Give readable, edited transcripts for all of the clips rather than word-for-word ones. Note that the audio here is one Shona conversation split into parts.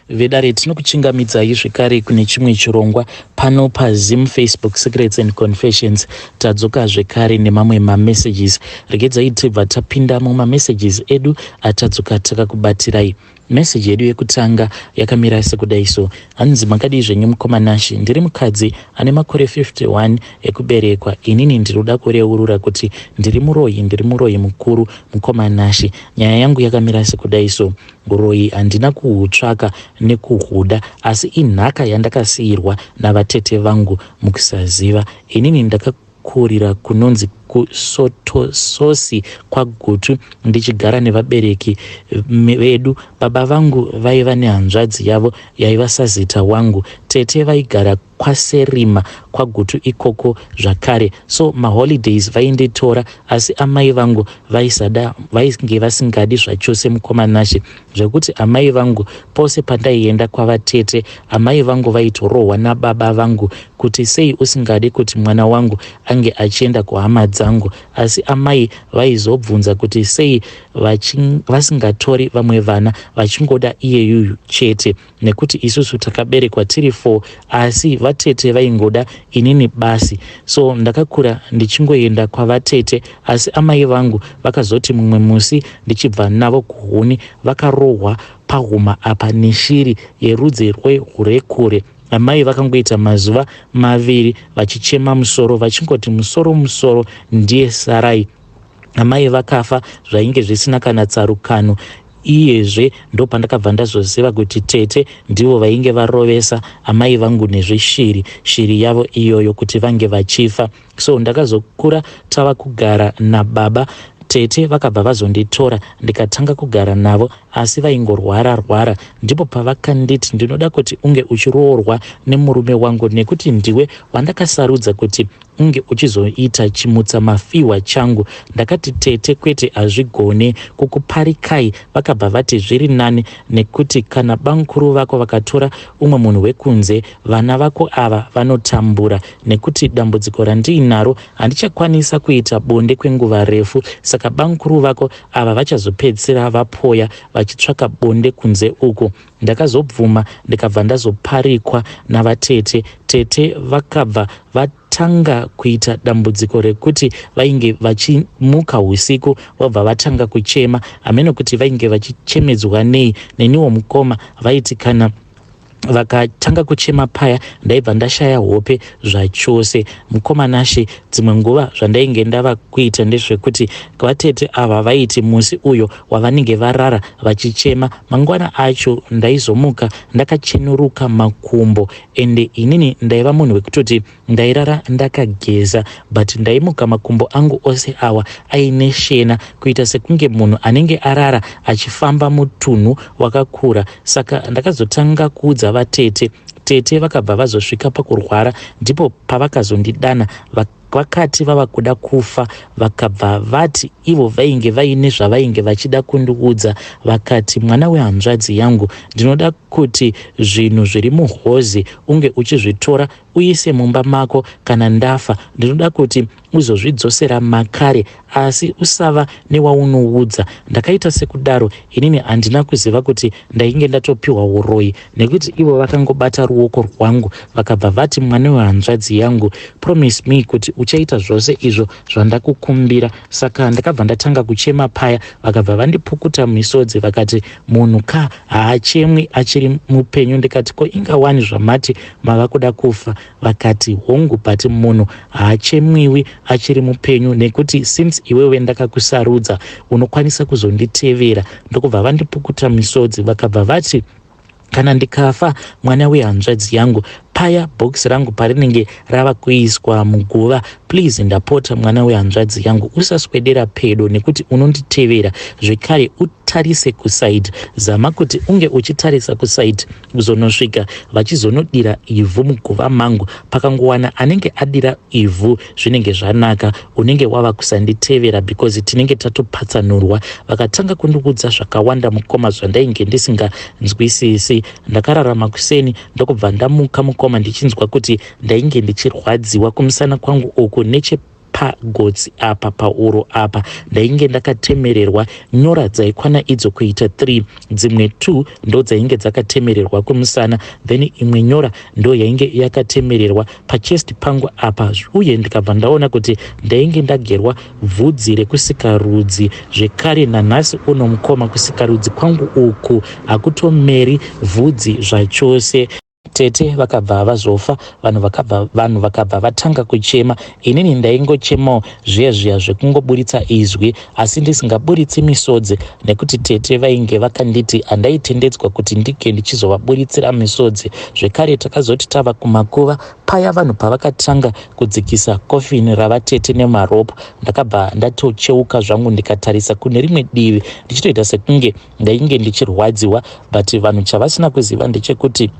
Vedare tinokuchingamidzai zvekare kune chimwe chirongwa pano paZim Facebook Secrets and Confessions. Tadzoka zvekare nemamwe mamessages. Regedzai tibva tapinda mumamessages edu atadzoka takakubatirai. Message yedu yekutanga yakamira sekudai so. Hanzi makadii zvenyu mukoma Nashy, ndiri mukadzi ane makore 51 ekuberekwa. Inini ndinoda kureurura kuti ndiri muroyi, ndiri muroyi mukuru mukoma Nashy. Nyaya yangu yakamira sekudai so. Uroyi handina kuhutsvaka nekuhuda asi inhaka yandakasiirwa navatete vangu mukusaziva. Inini ndakakurira kunonzi kuSotososi kwaGutu ndichigara nevabereki vedu. Baba vangu vaiva nehanzvadzi yavo yaiva sazita wangu. Tete vaigara kwaSerima kwaGutu ikoko zvakare so maholidays vainditora asi amai vangu vaisada vainge vasingadi zvachose mukoma Nashe zvekuti amai vangu pose pandaienda kwavatete amai vangu vaitorohwa nababa vangu kuti sei usingadi kuti mwana wangu ange achienda kuhama dzangu asi amai vaizobvunza kuti sei vasingatori vamwe vana vachingoda iyeyuyu chete nekuti isusu takaberekwa tiri four asi vatete vaingoda inini basi so ndakakura ndichingoenda kwavatete asi amai vangu vakazoti mumwe musi ndichibva navo kuhuni vakarohwa pahuma apa neshiri yerudzi rwehurekure amai vakangoita mazuva maviri vachichema musoro vachingoti musoro musoro ndiye sarai amai vakafa zvainge zvisina kana tsarukano iyezve ndopandakabva ndazoziva kuti tete ndivo vainge varovesa amai vangu nezveshiri shiri yavo iyoyo kuti vange vachifa so ndakazokura tava kugara nababa tete vakabva vazonditora ndikatanga kugara navo asi vaingorwara rwara ndipo pavakanditi ndinoda kuti unge uchiroorwa nemurume wangu nekuti ndiwe wandakasarudza kuti unge uchizoita chimutsa mafiwa changu ndakati tete kwete hazvigone kukuparikai vakabva vati zviri nani nekuti kana bamukuru vako vakatora umwe munhu wekunze vana vako ava vanotambura nekuti dambudziko randiinaro handichakwanisa kuita bonde kwenguva refu saka bamukuru vako ava vachazopedzisira vapoya vachitsvaka bonde kunze uku Ndakazobvuma ndikabva ndazoparikwa navatete. Tete vakabva vatanga kuita dambudziko rekuti vainge vachimuka husiku vobva vatanga kuchema. Hameno kuti vainge vachichemedzwa nei. Neniwo mukoma vaiti kana vakatanga kuchema paya ndaibva ndashaya hope zvachose. Mukoma Nashe dzimwe nguva zvandainge ndava kuita ndezvekuti vatete ava vaiti musi uyo wavanenge varara vachichema mangwana acho ndaizomuka ndakachenuruka makumbo ende inini ndaiva munhu wekutoti ndairara ndakageza but ndaimuka makumbo angu ose awa aine shena kuita sekunge munhu anenge arara achifamba mutunhu wakakura saka ndakazotanga kuudza vatete tete vakabva vazosvika pakurwara ndipo pavakazondidana Vakati vava kuda kufa vakabva vati ivo vainge vaine zvavainge vachida kundiudza vakati mwana wehanzvadzi yangu ndinoda kuti zvinhu zviri muhozi unge uchizvitora uise mumba mako kana ndafa ndinoda kuti uzozvidzosera makare asi usava newaunoudza. Ndakaita sekudaro inini handina kuziva kuti ndainge ndatopiwa uroyi nekuti ivo vakangobata ruoko rwangu vakabva vati mwana wehanzvadzi yangu promise me kuti uchaita zvose izvo zvandakukumbira. Saka ndakabva ndatanga kuchema paya vakabva vandipukuta misodzi vakati munhu ka haachemwi achiri mupenyu ndikati ko inga wani zvamati mava kuda kufa Vakati hongu but munhu haachemwiwi achiri mupenyu nekuti since iwewe ndakakusarudza unokwanisa kuzonditevera ndokubva vandipukuta misodzi vakabva vati kana ndikafa mwana wehanzvadzi yangu paya box rangu parinenge rava kuiswa muguva please ndapota mwana wehanzvadzi yangu usaswedera pedo nekuti unonditevera zvekare utarise kuside zama kuti unge uchitarisa kuside kuzonosvika vachizonodira ivhu muguva mangu pakangowana anenge adira ivhu zvinenge zvanaka unenge wava kusanditevera because tinenge tatopatsanurwa vakatanga kundiudza zvakawanda mukoma zvandainge ndisinganzwisisi ndakararama kuseni ndokubva ndamuka mukoma ndichinzwa kuti ndainge ndichirwadziwa kumusana kwangu uku neche. Pagotsi apa, pauro apa, ndainge ndakatemererwa nyora dzaikwana idzo kuita 3. Dzimwe 2 ndo dzainge dzakatemererwa kumusana, then imwe nyora ndo yainge yakatemererwa pachest pangu apa. Uye ndikabva ndaona kuti ndainge ndagerwa bvudzi rekusikarudzi zvekare. Nanhasi uno, mukoma, kusikarudzi kwangu uku hakutomeri vhudzi zvachose. Tete vakabva vazofa, vanhu vakabva vatanga kuchema. Inini ndaingochemawo zviya zviya zvekungoburitsa izwi, asi ndisingaburitsi misodzi, nekuti tete vainge vakanditi handaitendedzwa kuti ndike ndichizovaburitsira misodzi zvekare. Takazoti tava kumakuva paya, vanhu pavakatanga kudzikisa kofini ravatete nemaropo, ndakabva ndatocheuka zvangu, ndikatarisa kune rimwe divi, ndichitoita sekunge ndainge ndichirwadziwa. But vanhu chavasina kuziva ndechekuti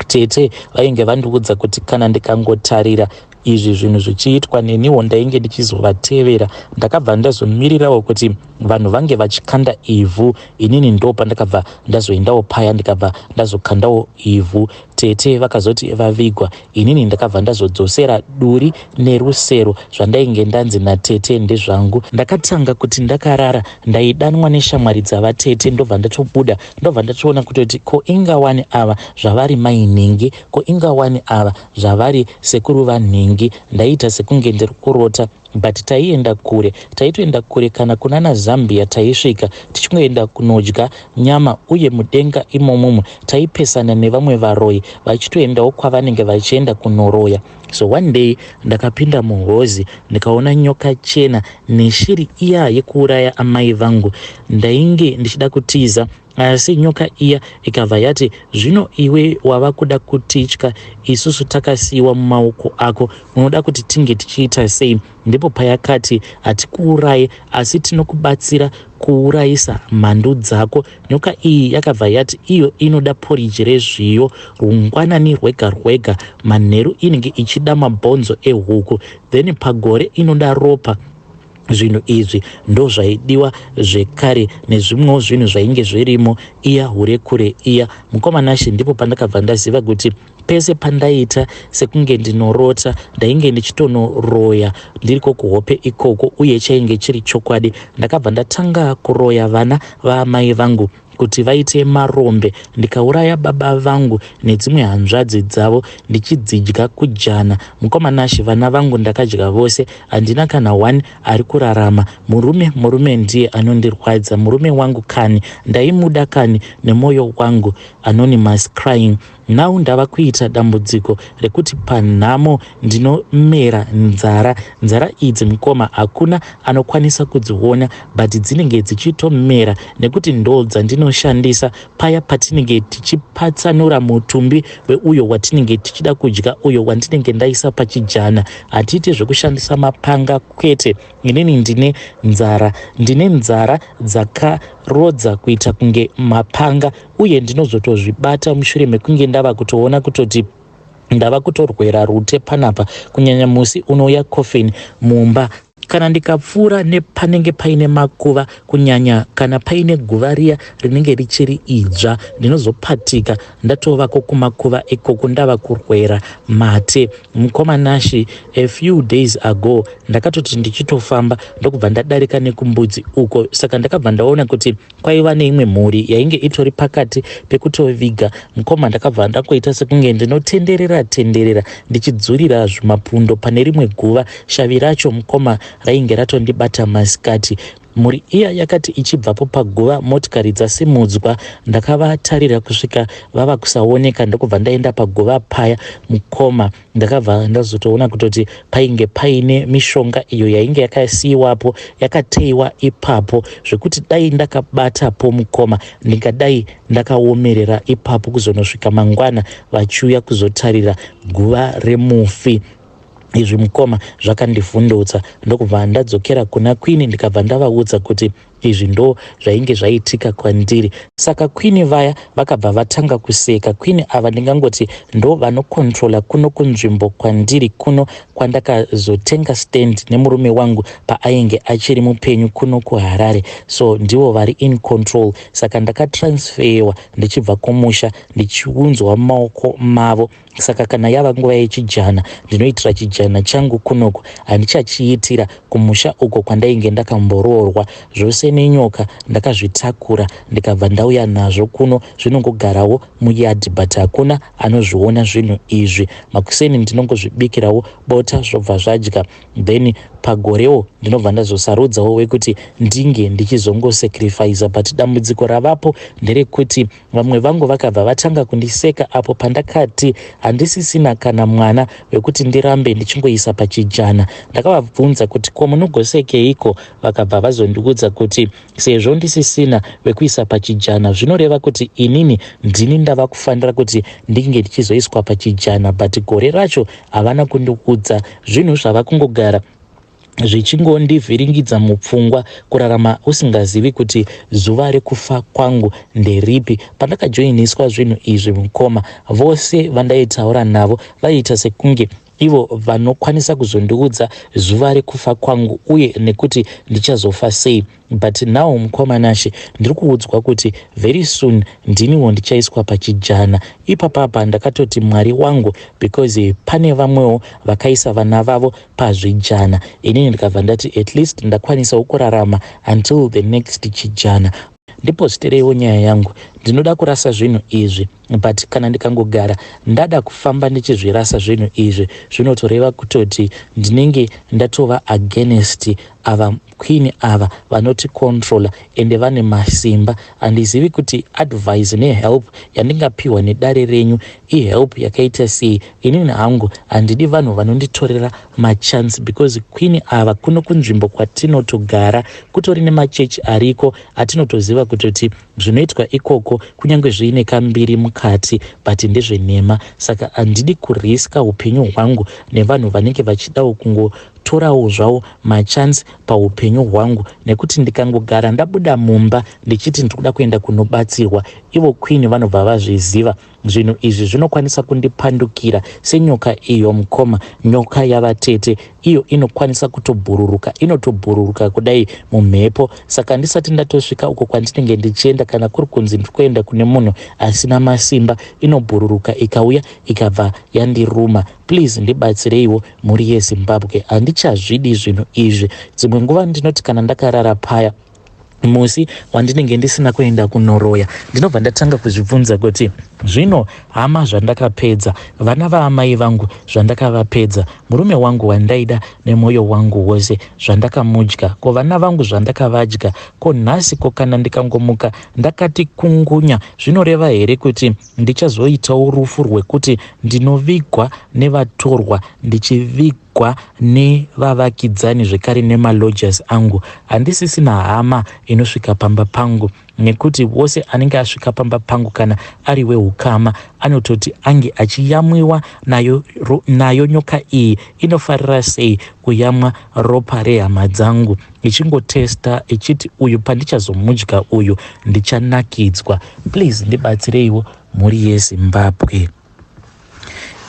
tete vainge vandiudza kuti kana ndikangotarira izvi zvinhu zvichiitwa, neniwo ndainge ndichizovatevera. Ndakabva ndazomirirawo kuti vanhu vange vachikanda ivhu. Inini ndo pandakabva ndazoendawo paya, ndikabva ndazokandawo ivhu. Tete vakazoti vavigwa, inini ndakabva ndazodzosera duri nerusero zvandainge ndanzi natete ndezvangu. Ndakatanga kuti ndakarara, ndaidanwa neshamwari dzavatete. Ndobva ndatobuda, ndobva ndatoona kutoti ko ingawani ava zvavari mainhingi, ko ingawani ava zvavari sekuru vanhingi. Ndaiita sekunge ndiri kurota, but taienda kure, taitoenda kure, kana kunana Zambia taisvika tichingoenda kunodya nyama. Uye mudenga imomomo taipesana nevamwe varoi vachitoendawo kwavanenge vachienda kunoroya. So one day ndakapinda muhozi, ndikaona nyoka chena neshiri iya yekuuraya amai vangu. Ndainge ndichida kutiza, asi nyoka iya ikabva yati, "Zvino iwe wava kuda kutitya isusu takasiyiwa mumaoko ako, unoda kuti tinge tichiita sei?" Ndipo payakati, "Hatikuurayi, asi tinokubatsira kuurayisa mhandu dzako." Nyoka iyi yakabva yati iyo inoda poriji rezviyo rungwanani rwega rwega, manheru inenge ichida mabhonzo ehuku, then pagore inoda ropa. Zvinhu izvi ndo zvaidiwa zvekare, nezvimwewo zvinhu zvainge zvirimo iya hure kure iya. Mukoma Nashe, ndipo pandakabva ndaziva kuti pese pandaita sekunge ndinorota, ndainge ndichitonoroya ndiriko kuhope ikoko, uye chainge chiri chokwadi. Ndakabva ndatanga kuroya vana vaamai vangu kuti vaite marombe, ndikauraya baba vangu nedzimwe hanzvadzi dzavo, ndichidzidya kujana. Mukoma Nashe, vana vangu ndakadya vose, handina kana one ari kurarama. Murume ndiye anondirwadza. Murume wangu kani, ndaimuda kani nemwoyo wangu. Anonymous crying. Now ndava kuita dambudziko rekuti panhamo ndinomera nzara. Nzara idzi, mukoma, hakuna anokwanisa kudziona, but dzinenge dzichitomera nekuti ndo dzandinoshandisa paya patinenge tichipatsanura mutumbi weuyo watinenge tichida kudya, uyo wandinenge ndaisa pachijana. Hatiiti zvekushandisa mapanga, kwete. Inini ndine nzara, ndine nzara dzakarodza kuita kunge mapanga, uye ndinozotozvibata mushure mekunge ndava kutoona kutoti ndava kutorwera rute panapa, kunyanya musi unouya coffin mumba. Kana ndikapfuura nepanenge paine makuva, kunyanya kana paine guva riya rinenge richiri idzva, ndinozopatika ndatovako kumakuva ikoko, ndava kurwera mate. Mukoma Nashe, a few days ago ndakatoti ndichitofamba, ndokubva ndadarika nekumbudzi uko. Saka ndakabva ndaona kuti kwaiva neimwe mhuri yainge itori pakati pekutoviga. Mukoma, ndakabva ndangoita sekunge ndinotenderera tenderera, ndichidzurira zvimapundo pane rimwe guva. Shavi racho, mukoma, rainge ratondibata masikati. Mhuri iya yakati ichibvapo paguva, motikari dzasimudzwa, ndakavatarira kusvika vava kusaoneka, ndokubva ndaenda paguva paya. Mukoma, ndakabva ndazotoona kutoti painge paine mishonga iyo yainge yakasiyiwapo, yakateiwa ipapo, zvekuti dai ndakabatapo, mukoma, ndingadai ndakaomerera ipapo kuzonosvika mangwana vachiuya kuzotarira guva remufi. Izvi, mukoma, zvakandivhundutsa, ndokubva ndadzokera kuna Queen, ndikabva ndavaudza kuti Izvi ndo zvainge zvaitika kwandiri. Saka queen vaya vakabva vatanga kuseka. Queen ava ndingangoti ndo vanocontrola kuno kunzvimbo kwandiri kuno kwandakazotenga stand nemurume wangu paainge achiri mupenyu kuno kuHarare. So ndivo vari in control. Saka ndakatransferwa ndichibva kumusha ndichiunzwa mumaoko mavo. Saka kana yava nguva yechijana ndinoitira chijana changu kunoku, handichachiitira kumusha uko kwandainge ndakamboroorwa. Zvose nenyoka ndakazvitakura ndikabva ndauya nazvo kuno, zvinongogarawo muyadhi but hakuna anozviona zvinhu izvi. Makuseni ndinongozvibikirawo bota zvobva zvadya, then pagorewo ndinobva ndazosarudzawo wekuti ndinge ndichizongosacrificer. But dambudziko ravapo nderekuti vamwe vangu vakabva vatanga kundiseka apo pandakati handisisina kana mwana wekuti ndirambe ndichingoisa pachijana. Ndakavabvunza kuti ko munogosekeiko, vakabva vazondiudza kuti sezvo ndisisina wekuisa pachijana zvinoreva kuti inini ndini ndava kufanira kuti ndinge ndichizoiswa pachijana, but gore racho havana kundiudza. Zvinhu zvava kungogara zvichingondivhiringidza mupfungwa, kurarama usingazivi kuti zuva rekufa kwangu nderipi. Pandakajoiniswa zvinhu izvi mukoma, vose vandaitaura navo vaiita sekunge ivo vanokwanisa kuzondiudza zuva rekufa kwangu uye nekuti ndichazofa sei. But now mukoma Nashe, ndiri kuudzwa kuti very soon ndiniwo ndichaiswa pachijana. Ipapapa ndakatoti Mwari wangu, because pane vamwewo vakaisa vana vavo pazvijana, inini ndikabva ndati at least ndakwanisawo kurarama until the next chijana. Ndipostereiwo nyaya yangu. Ndinoda kurasa zvinhu izvi, but kana ndikangogara ndada kufamba ndichizvirasa zvinhu izvi, zvinotoreva kutoti ndinenge ndatova against ava queen ava vanoticontrola, ende vane masimba. Handizivi kuti advice nehelp yandingapiwa nedare renyu ihelp yakaita sei. Inini hangu handidi vanhu vanonditorera machance, because queen ava kuno kunzvimbo kwatinotogara kutori nemachechi ariko atinotoziva kutoti zvinoitwa ikoko kunyange zviine kambiri mukati, but ndezvenhema. Saka handidi kuriska upenyu hwangu nevanhu vanenge vachidawo kungotorawo zvavo machance paupenyu hwangu, nekuti ndikangogara ndabuda mumba ndichiti ndiri kuda kuenda kunobatsirwa, ivo queen vanobva vazviziva. Zvinhu izvi zvinokwanisa kundipandukira senyoka iyo mukoma. Nyoka yavatete iyo inokwanisa kutobhururuka, inotobhururuka kudai mumhepo. Saka ndisati ndatosvika uko kwandinenge ndichienda, kana kuri kunzi ndiri kuenda kune munhu asina masimba, inobhururuka ikauya ikabva yandiruma. Please ndibatsireiwo, mhuri yeZimbabwe, handichazvidi zvinhu izvi. Dzimwe nguva ndinoti kana ndakarara paya musi wandinenge ndisina kuenda kunoroya, ndinobva ndatanga kuzvibvunza kuti zvino hama zvandakapedza, vana vaamai vangu zvandakavapedza, murume wangu wandaida nemwoyo wangu wose zvandakamudya, ko vana vangu zvandakavadya, ko nhasi ko kana ndikangomuka ndakati kungunya, zvinoreva here kuti ndichazoitawo rufu rwekuti ndinovigwa nevatorwa, ndichivigwa nevavakidzani zvekare nemalodgers angu? Handisisina hama inosvika pamba pangu, nekuti wose anenge asvika pamba pangu kana ari weukama anototi ange achiyamwiwa nayo, nayo nyoka iyi. Inofarira sei kuyamwa ropa rehama dzangu, ichingotesta ichiti uyu pandichazomudya uyu ndichanakidzwa. Please ndibatsireiwo, mhuri yeZimbabwe.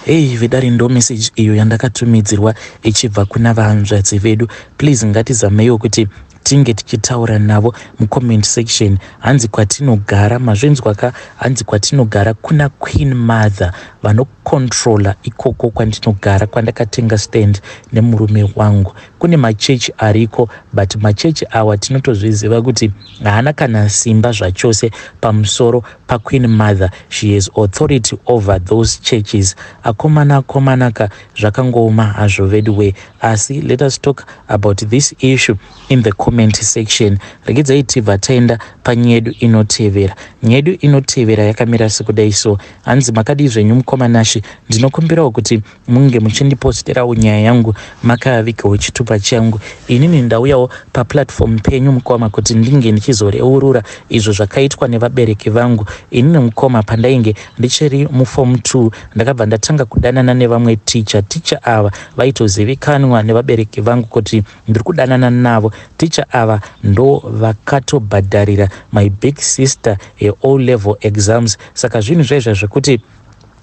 Hei vedare, ndo message iyo yandakatumidzirwa ichibva kuna vahanzvadzi vedu. Please ngatizameiwo kuti tinge tichitaura navo mucomment section. Hanzi kwatinogara, mazvinzwa ka, hanzi kwatinogara kuna queen mother vanocontrola ikoko kwandinogara, kwandakatenga stand nemurume wangu. Kune machechi ariko, but machechi awa tinotozviziva kuti haana kana simba zvachose pamusoro paqueen mother. She has authority over those churches. Akomana, akomanaka, zvakangooma hazvo vedu we, asi let us talk about this issue in the comment section. Regedzai tibva taenda panyaya yedu inotevera. Nyaya yedu inotevera yakamira sekudai so. Hanzi, makadii zvenyu mukoma Nashe? Ndinokumbirawo kuti munge muchindiposterawo nyaya yangu makavigawo chitupa. pachangu. Inini ndauyawo paplatform penyu mukoma kuti ndinge ndichizoreurura izvo zvakaitwa nevabereki vangu. Inini mukoma, pandainge ndichiri muform 2, ndakabva ndatanga kudanana nevamwe ticha. Ticha ava vaitozivikanwa nevabereki vangu kuti ndiri kudanana navo. Ticha ava ndo vakatobhadharira my big sister yeO level exams, saka zvinhu zvaizva zvekuti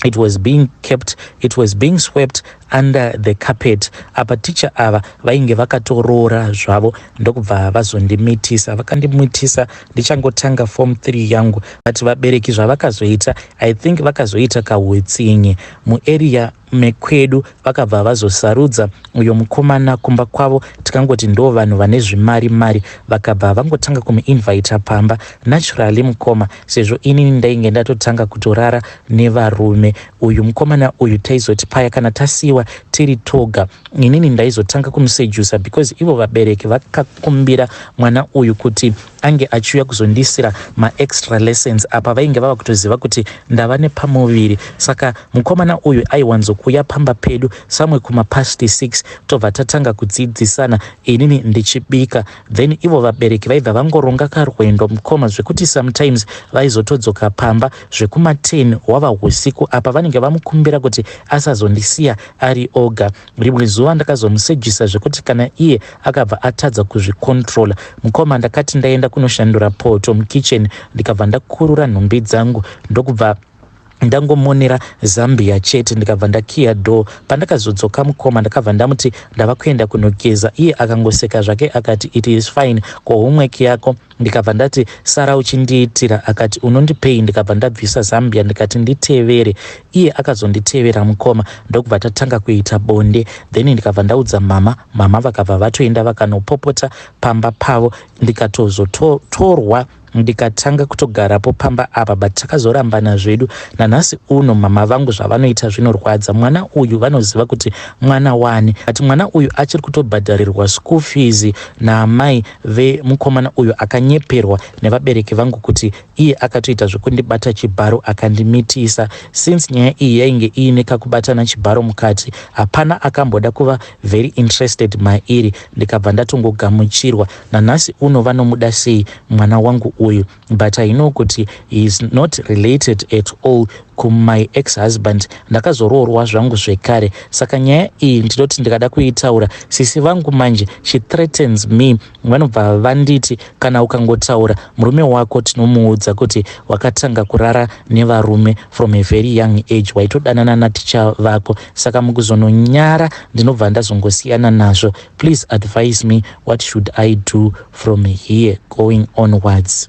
it was being kept, it was being swept under the carpet. Apa ticha ava vainge vakatoroora zvavo, ndokubva vazondimitisa. Vakandimitisa ndichangotanga form 3 yangu, but vabereki zvavakazoita, I think vakazoita kahutsinye muarea mekwedu. Vakabva vazosarudza uyo mukomana kumba kwavo, tikangoti ndo vanhu vane zvimari mari. Vakabva vangotanga kumuinvita pamba. Naturally mukoma, sezvo inini ndainge ndatotanga kutorara nevarume, uyu mukomana uyu taizoti paya kana tasiyiwa tiri toga, inini ndaizotanga kumusedusa, because ivo vabereki vakakumbira mwana uyu kuti ange achiuya kuzondisira maextra lessons. Apa vainge vava kutoziva kuti ndava nepamuviri, saka mukomana uyu aiwanzokuuya pamba pedu samwe kumapast 6, tobva tatanga kudzidzisana, inini ndichibika. Then ivo vabereki vaibva vangoronga karwendo mukoma, zvekuti sometimes vaizotodzoka pamba zvekuma10 hwava usiku. Apa vanenge vamukumbira kuti asazondisiya ari oga. Rimwe zuva ndakazomusedusa zvekuti kana iye akabva atadza kuzvicontrola. Mukoma, ndakati ndaenda kunoshandura poto mukitchen, ndikabva ndakurura nhumbi dzangu, ndokubva ndangomonera zambia chete, ndikabva ndakiya door. Pandakazodzoka mukoma, ndakabva ndamuti ndava kuenda kunogeza. Iye akangoseka zvake akati, "It is fine, ko homework yako?" Ndikabva ndati, "Sara uchindiitira." Akati, "Unondipei?" Ndikabva ndabvisa zambia, ndikati, "Nditevere." Iye akazonditevera mukoma, ndokubva tatanga kuita bonde. Then ndikabva ndaudza mama. Mama vakabva vatoenda vakanopopota pamba pavo, ndikatozotorwa, ndikatanga kutogarapo pamba apa, but takazorambana zvedu. Nanhasi uno mama vangu zvavanoita zvinorwadza. Mwana uyu vanoziva kuti mwana wani, but mwana uyu achiri kutobhadharirwa school fees naamai vemukomana uyu akanyeperwa nevabereki vangu kuti iye akatoita zvekundibata chibharo akandimitisa. Since nyaya iyi yainge iine kakubatana chibharo mukati, hapana akamboda kuva very interested mairi, ndikabva ndatongogamuchirwa. Nanhasi uno vanomuda sei mwana wangu uyu, but I know kuti he is not related at all kumy ex husband. Ndakazoroorwa zvangu zvekare, saka nyaya iyi ndinoti ndikada kuitaura, sisi vangu manje, she threatens me. Vanobva vanditi, "Kana ukangotaura, murume wako tinomuudza kuti wakatanga kurara nevarume from a very young age, waitodanana naticha vako." Saka mukuzononyara ndinobva ndazongosiyana nazvo. Please advise me, what should I do from here going onwards?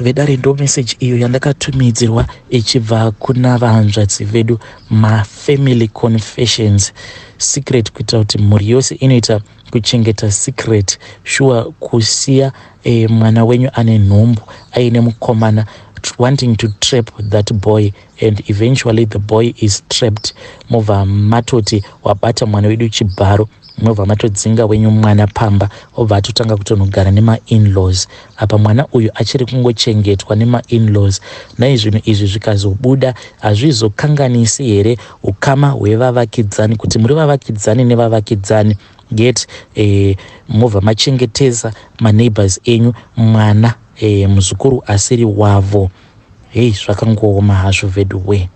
Vedare, ndo meseji iyo yandakatumidzirwa ichibva kuna vahanzvadzi vedu. Mafamily confessions, secret, kuitira kuti mhuri yose inoita kuchengeta secret. Sure, kusiya mwana wenyu ane nhumbu aine mukomana, wanting to trap that boy, and eventually the boy is trapped, mobva matoti wabata mwana wedu chibharo, mobva matodzinga wenyu mwana pamba, obva atotanga kutonogara nemainlaws. Apa mwana uyu achiri kungochengetwa nemainlaws. Nai zvinhu izvi zvikazobuda, hazvizokanganisi here ukama hwevavakidzani, kuti muri vavakidzani nevavakidzani, yet mobva machengetesa maneighbors enyu mwana, muzukuru asiri wavo? Hei, zvakangooma hazvo vedu we.